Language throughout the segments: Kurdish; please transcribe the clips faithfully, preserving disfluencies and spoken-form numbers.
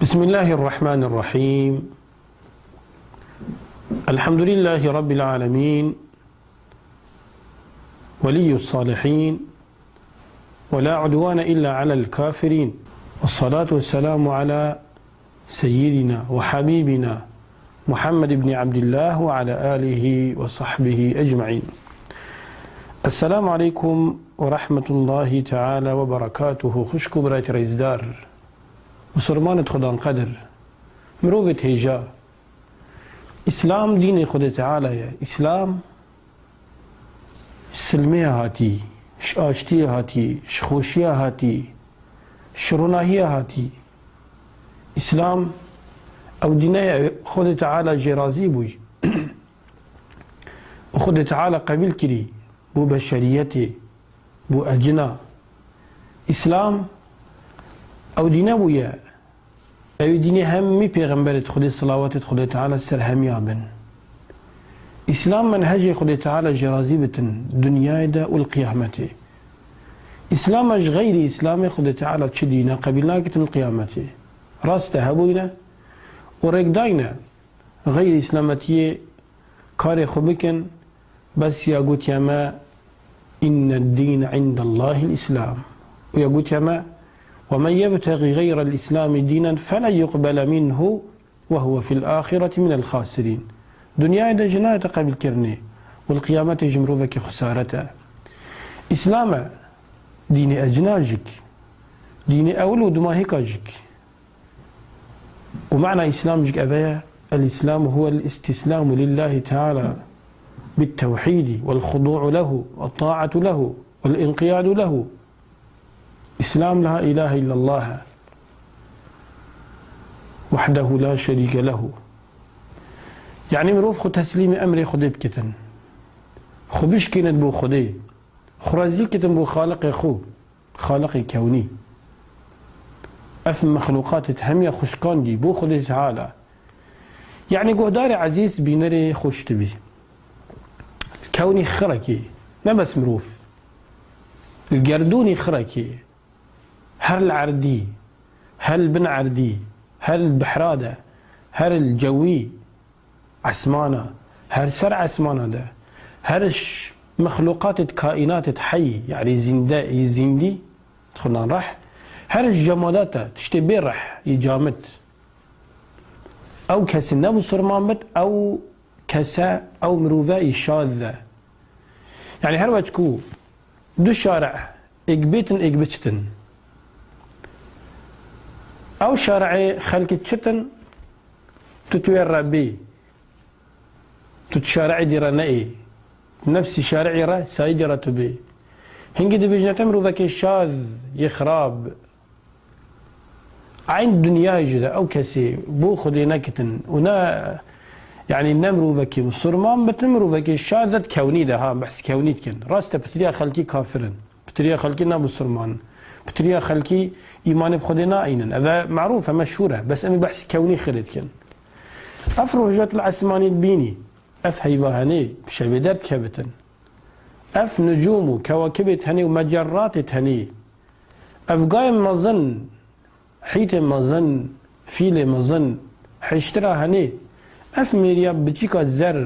بسم الله الرحمن الرحيم. الحمد لله رب العالمين. ولي الصالحين. ولا عدوان إلا على الكافرين. والصلاة والسلام على سيدنا وحبيبنا محمد بن عبد الله وعلى آله وصحبه أجمعين. السلام عليكم ورحمة الله تعالى وبركاته. Xwişk û birayt rêzdar. Musulmanêt xudan qedir. Mirovêt hêja. Îslam dînê Xwedê Teala ye. Îslam ji silmê hatî, ji aştiyê hatî, ji xweşiya hatî, ji ronahîya hatî. Îslam ew dîne ye Xwedê Teala jê razî bûy. Û Xwedê Teala qebîl kirî bo beşeriyetê, bo ecina. Îslam ew dîne bûye, ew dînê hemî pêxemberêt Xwedê, selawatêt Xwedê Teala ser hemiya bin. Îslam menhecê Xwedê Teala jê razî bitin dinyayê de û li qiyametê. Îslama ji xeyrî Îslamê Xwedê Teala çi dîne qebîl nakitin li qiyametê. Rast e hebûyne û rêkdayne xeyrî Îslametiyê karê xwe bikin, bes ya gotiye me, "Inne dîne indallahil Îslam." Û ya gotiye me, "Ve men yebtexî xeyral Îslamî dînen felen yuqbele minhu ve huve fil axireti minel xasirîn." Dinyayê de jî nayete qebîlkirinê û li qiyametê jî mirovekî xwesaret e. Îslam e, dînê ecina jik, dînê ewil û dimahîka jik. Û mana Îslam jî ev e, el-Îslam huwel-îstîslamu lillâhi teâlâ bit-tewhîdî wel-xudû'u lehu, wel-tâ'atu lehu, wel-inqiyâdu lehu. Îslam la îlâhe illallâh wehdehu la şerîke lehu. Yanî mirov xwe teslîmê emrê Xwedê bikitin. Xwe bişkînit bo Xwedê. Xwe rezîl kitin bo Xaliqê xwe. Xaliqê kewnî. Ev mexluqatêt hemiya xwe şikandî bo Xwedê Teala. Yanî guhdarê ezîz, bînerê xweş dibî. Kewnî xirekî, ne bes mirov. Li gerdûnî xirekî. Her li erdî, her li bin erdî, her li bihra de, her li cewî, esmana, her ser esmana de, her ş-, mexluqatêt kaînatêt heyî, yanî zînde, yî zîndî, xudan reh, her ji cemadat e, tiştê bê reh, yî camid. Ew kesî ne musulman bit, ew kese, ew mirove yî şad e. Yanî her weç ku du şare êk bêtin, êk biçitin. Ew şareê xelkê çitin, tu tu wê re bê. Tu tu şareê dî re neyê. Nefsî şareê re, sayîdê re tu bê. Hingî dibêjine te mirovekê şad yê xirab. Eyn dinyayê jî de ew kesê bo Xwedê nekitin û ne, yanî ne mirovekî musulman bitin, mirovekî şad de kewnî de, ha, behs kewnî dikin. Rast e, pitiriya xelkî kafir in. Pitiriya xelkî ne musulman in. Pitiriya xelkî îmanê bi Xwedê naînin. Ev e merûf e, meşhûr e. Bes em ê behsî kewnî xirê dikin. Ev rojat li esmanî dibînî. Ev heyva henê bi şevê derdikevitin. Ev nucûm û kewakibêt henê û mecerratêt henê. Ev gayên mezin, hîtê mezin, fîlê mezin, hêştira henê. Ev mêriya biçîka zer.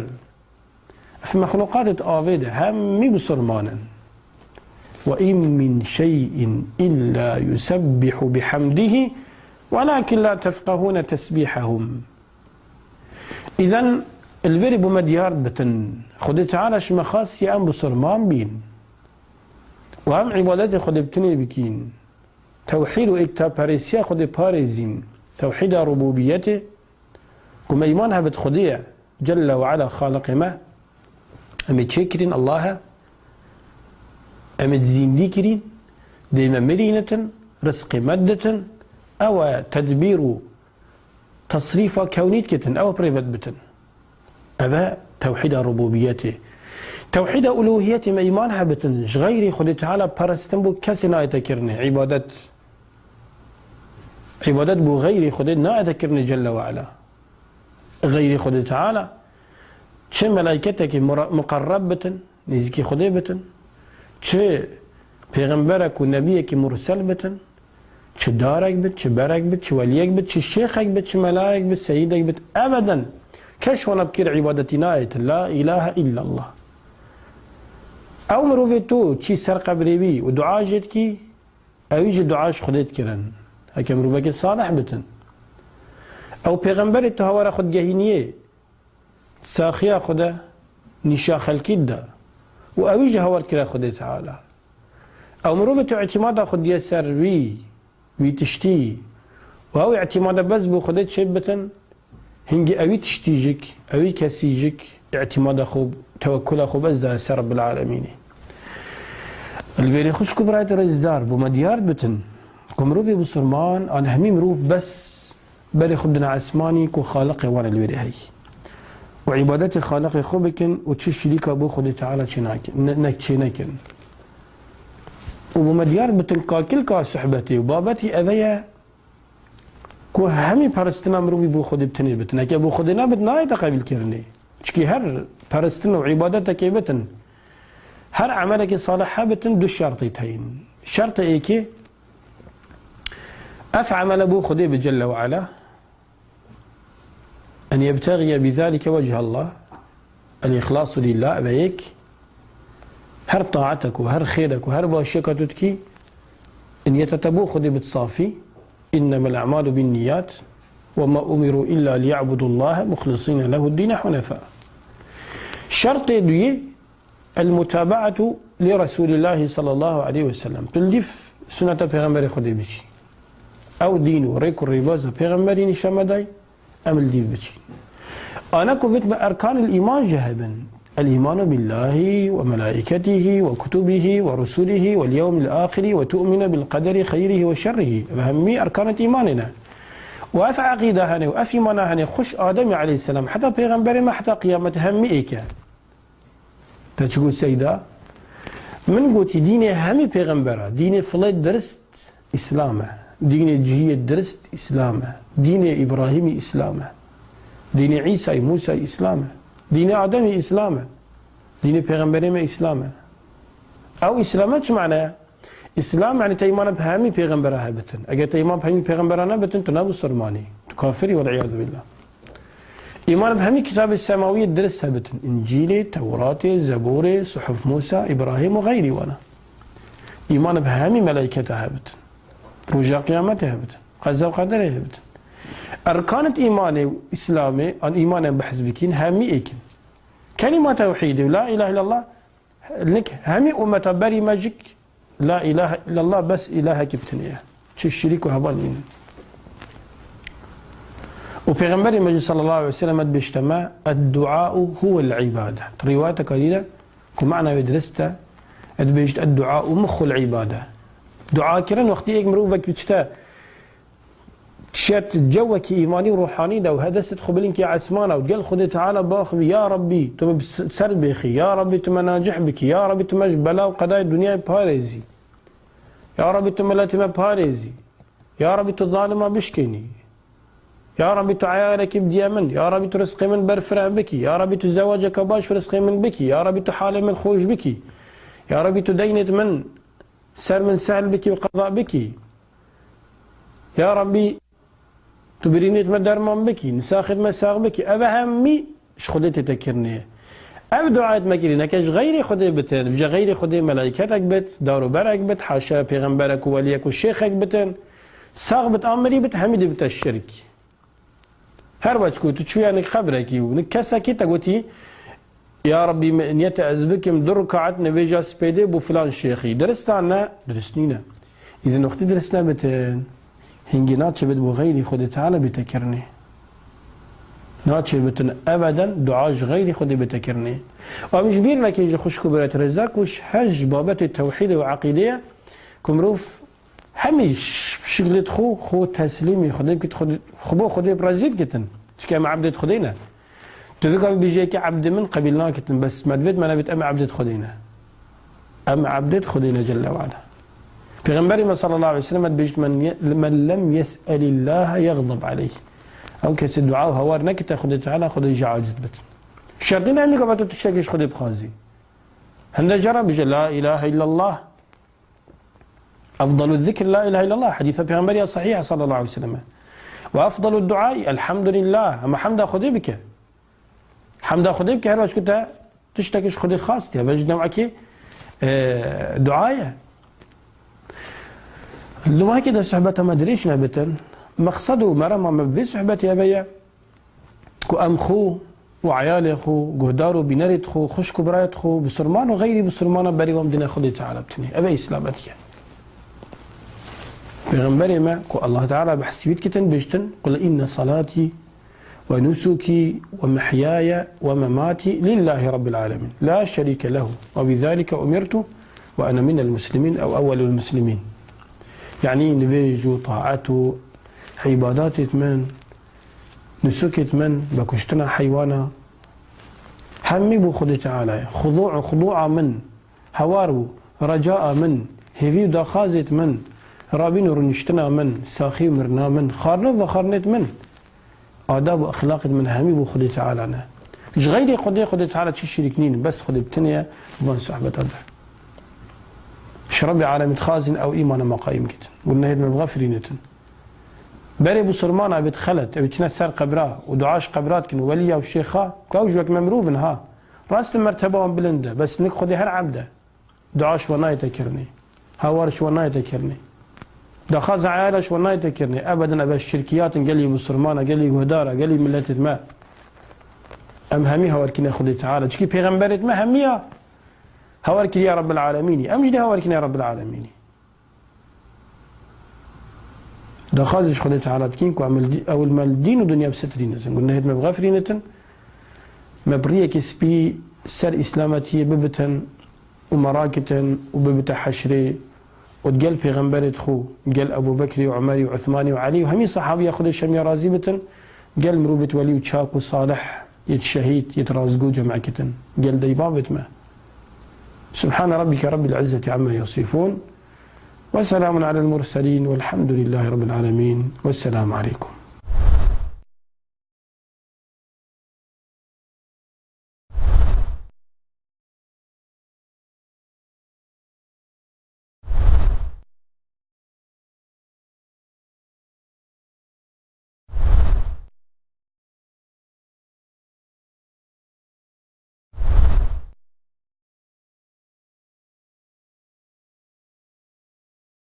Ev mexluqatêt avê de hemî bisurman in. Ve in min şey'in illa yusebbihu bihamdihi welakin la tefqehûne tesbîhehum. Îden li vêrî bo me diyar bitin, Xwedê Teala ji me xastiye em bisurman bîn û em îbadetê Xwedê bi tinê bikîn. Tewhîd û êktaperestiya Xwedê parêzîn. Tewhîda rubûbiyetê, ku me îman hebit Xwedê ye, Celle ve Ala Xaliqê me. Em ê çêkirîn Allah e. Em ê zîndî kirîn. Dê me mirînitin, rizqê me ditin. Ew e tedbîr û tesrîfa kewnî dikitin, ew pirêvet bitin. Ev e tewhîda rubûbiyetê. Tewhîda ulûhiyetê me îman hebitin, ji xeyrî Xwedê Teala perestin bo kesê nayete kirinê, îbadet. Îbadet bo xeyrî Xwedê nayete kirinê Celle ve Ala. Xeyrî Xwedê Teala, çi melaîketekî mura-, muqerreb bitin, nêzîkî Xwedê bitin, çi pêxemberek û nebiyekî mursel bitin, Çi darek bit, çi berek bit, çi weliyek bit, çi şêxek bit, çi melayek bit, seyidek bit, ebeden kes wana bikir îbadetî nayêt. La ilahe illallah. Ew mirovê tu çî ser qebrê wî û dua jê dikî, ewî jî dua ji Xwedê dikirin. Heke mirovekê salih bitin. Ew pêxemberê tu hawara xwe digehîniyê, saxiya xwe de nîşa xelkî dida û ewî jî hawar dikire Xwedê Teala. Ew mirovê tu îtîmada xwe diye ser wî, wî tiştî û ew îtîmada bes bo Xwedê çê bitin, hingî ewî tiştî jik, ewî kesî jik îtîmada xwe, tewekkula xwe bes daye ser Rebbil Alemînê. Li vêrê xwişk û birayet rêzdar, bo me diyar bitin ku mirovê bisurman an hemî mirov bes berê xwe bidine esmanî ku Xaliqê wan li wêrê heyî û îbadetê Xaliqê xwe bikin û çi şirîka bo Xwedê Teala çê nakin, ne, ne, çê nekin. Û bo me diyar bitin kakilka sohbetê û babetî eve ye ku hemî peristina mirovî bo Xwedê bi tenê bitin. Heke bo Xwedê nebit, nayête qebîlkirinê. Çikî her peristin û îbadetekê bitin, her emelekê salih hebitin, du şertê heyîn. Şertê êkê, ev emele bo Xwedê bi Celle ve Ala, en yebtexîye bi zalike wechhallah, el-îxlasu lillah, ev e yek. Her taatek û her xêrek û her başiyeka tu dikî, niyeta te bo Xwedê bit safî. Innemel a'malu binniyat, ve ma umiru illa liye'budullahe muhlisîne lehuddîne hunefa. Şertê duyê, el-mutabaatu li Resûlîllahî sallallahu aleyhi ve sellem. Tu li dîv suneta Pêxemberê Xwedê biçî. Ew dîn û rêk û rêbaza Pêxemberî nîşan me dayî, em li dîv biçîn. Ana ku vit me erkanil îman jî hebin. El-îmanu billahî ve melaîketihî ve kutubihî ve rusulihî vel yewmil axirî ve tu'mine bil qederî xeyrihî ve şerrihî. Ev hemî erkanet îmanê ne. Û ev eqîda hene û ev îmana hene xweş Ademî aleyhisselam heta Pêxemberê me heta qiyamet hemî êk e. Te çi got Seyda? Min gotî, dînê hemî pêxembera, dînê filê dirist Îslam e. Dînê cihiyê dirist Îslam e. Dînê Îbrahîmî Îslam e. Dînê Îsayî, Mûsayî Îslam e. Dînê Ademî Îslam e. Dînê pêxemberê me Îslam e. Ew Îslam e çi mane ye? Îslam, yanî te îmana bi hemî pêxembera hebitin. Eger te îman bi hemî pêxembera nebitin, tu ne bisurmanî. Tu kafirî, welîyazû billah. Îman bi hemî kitabê semawiyê dirist hebitin. Încîlê, Tewratê, Zeborê, Suhuf Musa, Îbrahîm û xeyrî wana. Îman bi hemî meleyketa hebitin. Roja qiyametê hebitin. Qeza û qederê hebitin. Erkanit îmanê û Îslamê, an îmanên behs bikîn, hemî êk in. Kelîma tewhîdê û la îlahe illallah, nik hemî ummeta berî me jik La ilahe illallah bes îlahekî bi tinê ye. Çi şirîk û heval nînin. Û Pêxemberê me jî sallallahu aleyhi ve sellem dibêjte me, "Edduau huvel îbade." Rîwayeteka dî de ku mana wê dirist e, dibêjit, "Edduau muxul îbade." Dua kirin wextî êk mirovek biçite Şert cewekî îmanî û ruhanî de û he destê xwe bilinkî esmana û gel Xwedê Teala biaxivî, ya Rabbî, tu min bi s-, ser bêxî, ya Rabbî, tu me nacih bikî, ya Rabbî, tu me ji bela û qedayê dinyayê parêzî. Ya Rabbî, tu miletê me parêzî. Ya Rabbî, tu zalima bişkênî. Ya Rabbî, tu eyalekî bidîye min. Ya Rabbî, tu rizqê min berfireh bikî. Ya Rabbî, tu zewaceke baş bi rizqê min bikî. Ya Rabbî, tu halê min xweş bikî. Ya Rabbî, tu deynêt min ser min sehl bikî û qeza bikî. Ya Rabbî, tu birînêt me derman bikî, nisaxêt me sax bikî. Ev hemî ji Xwedê tête kirinê. Ev duayet me kirî, neke ji xeyrê Xwedê bitin, ji xeyrê Xwedê melaîketek bit, dar û berek bit, haşa pêxemberek û weliyek û şêxek bitin, sax bit, an mirî bit, hemî dibite şirk. Her wext ku tu çûye nik qebrekî û nik kesekî te gotî, "Ya Rabbî, me niyete ez bikim du rikaet nivêja spêdê bo filan şêxî." Dirist a ne? Dirist nîne. Îdin wextî dirist nebitin, hingî naçe bit bo xeyrî Xwedê Teala bête kirinê. Naçe bitin ebeden dua ji xeyrî Xwedê bête kirinê. Em ji bîr nekin ji xwişk û birayet rêzdar ku ji her ji babetê tewhîdê û eqîdê ye ku mirov Hemî ş-, şiklêt xwe, xwe teslîmî Xwedê bikit, Xwedê, xwe bo Xwedê bi rezî dikitin. Çike em ebdêt Xwedê ne. Tu vika bibêjî yekê ebdê min qebîl nakitin, bes me divêt me nevêt em ebdêt Xwedê ne. Em ebdêt Xwedê ne Celle ve Ala. Pêxemberê me sallallahu aleyhi ve sellem dibêjit, "Men ye-, men lem yes'elillâhe yexdab aleyh." Ew kesê dua û hawar nekite Xwedê Teala, Xwedê jî aciz dibit. Şertî ne hemî gava tu tiştekê ji Xwedê bixwazî. Hinde cara bije, "La ilahe illallah." Efdalu zikr la ilahe illallah. Hedîsa Pêxemberiya sahîh sallallahu aleyhi ve sellem. Ve efdalu duayî elhamdülillah. Hema hemda Xwedê bike. Hemda Xwedê bike her wext ku te tiştek ji Xwedê xastiye. Ve ji newekî, e, dua ye. Li wekî de sohbeta me dirêj nebitin. Mexsed û merema me bi vê sohbetê eve ye. Ku em xwe û eyalê xwe, guhdar û bînerêt xwe, xwişk û birayêt xwe, bisurman û xeyrî bisurmana berî wan dîna Xwedê Teala bitinê. Ev e îslametî ye. Pêxemberê me ku Allah Teala behsî wî dikitin, bêjtin, "Qul inne salatî ve nusukî ve mehyaya ve mematî lillahi rabbil alemin. La şerîke lehu ve bizalike umirtu ve ene minel muslimin ew ewwelul muslimin." Yanî nivêj û taet û îbadatêt min, nusukêt min, vekuştina heywana, hemî bo Xwedê Teala ye. Xudû û xudûa min, hawar û recaa min, hêvî û daxwazêt min, rabîn û rûniştina min, saxî û mirina min, xwarina û vexwarinêt min, adab û exlaqêt min hemî bo Xwedê Teala ne. Ji xeyrê Xwedê, Xwedê Teala çi şirîk nîn, bes Xwedê bitinê ye, van sohbeta de. Ji Rebbê alemî dixwazin ew îmana me qayîm kitin. Gunehêt me bixefirînetin. Berê bisurmana bêt xelet, ew çine ser qebra û dua ji qebra dikin û welîya û şêxa, ku ew ji wek me mirov in ha. Rast in merteba wan bilind e, bes nik Xwedê her ebd e. Dua ji we nayête kirinê. Hawar ji we nayête kirinê. Daxwaza eyala ji we nayête kirinê. Ebedin ev şirkiyat in gelî bisurmana, gelî guhdara, gelî miletêt me. Em hemî hawarkîne Xwedê Teala. Çikî pêxemberêt me hemiya hawar kiriya Rabbil Alemînî. Em jî dê hawar kine Rabbil Alemînî. Daxwazê ji Xwedê Teala dikin ku em li dî-, ew li me li dîn û dinya bisetirînetin. Gunehêt me bixefirînetin. Me bi riyekê spî ser îslametiyê bibitin û me rakitin û bibite heşrê û digel pêxemberêt xwe, gel Ebû Bekrî û Umerî û Uthmanî û Elî û hemî sehabîya Xwedê şemiya razî bitin, gel mirovêt welî û çak û salih, yêt şehîd, yêt razgo cem kitin, gel dayî bavêt me. Subhane rabbike rabbil izzeti amma yasifun. Ve selamun alel murselin velhamdülillahi rabbil alemin. Vesselamu aleykum.